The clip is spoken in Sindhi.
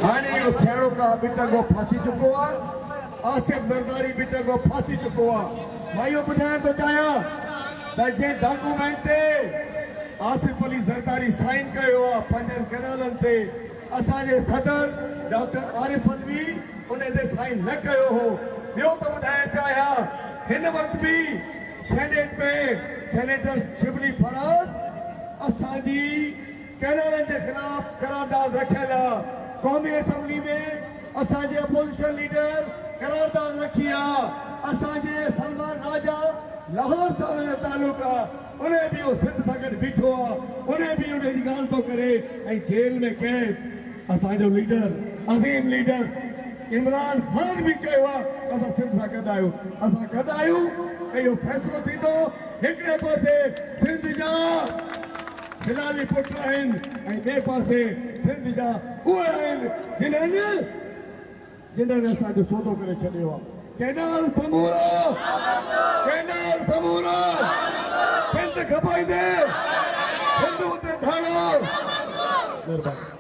هاڻي اهو سياڻو ڪا به ٽنگو ڦاسي چڪو آ، آصف زرداري به ٽنگو ڦاسي چڪو آ. مان اهو ٻڌائڻ ٿو چاهيان ته جنهن ڊاڪومينٽ تي آصف علي زرداري سائن ڪيو آ پنجن ڪئنالن تي، اسان جي صدر ڊاڪٽر عارف علوي ان تي سائن نه ڪيو هو. ٻيو ته ٻڌائڻ چاهيان هن وقت به سينيٽ ۾ سينيٽر شبلي فراز اسان جي ڪئنالن جي خلاف قرارداد رکيل آ، قومي اسيمبلي ۾ اسان جي اپوزيشن ليڊر قرارداد رکي آ، اسان جي سلمان راجا لاهور سان ان جو تعلق آ، انهي به اهو سنڌ سان گڏ بيٺو آ، انهي به انهي جي ڳالهه ٿو ڪري ۽ جيل ۾ قيد اسان جو ليڊر عظيم ليڊر عمران خان به چيو آ ته اسان سنڌ سان گڏ آهيون، اسان گڏ آهيون ۽ اهو فيصلو ٿيندو هڪڙي پاسي سنڌ جا هلالي پٽ آهن ۽ ٻئي پاسي سنڌ جا اهي آهن جنھن جنھن اسان جو سودو ڪري ڇڏيو آ. ڪئنال سمورو ڪئنال سمورو سنڌ کپائيندي سنڌ اتي ڌاڙو. مھرباني.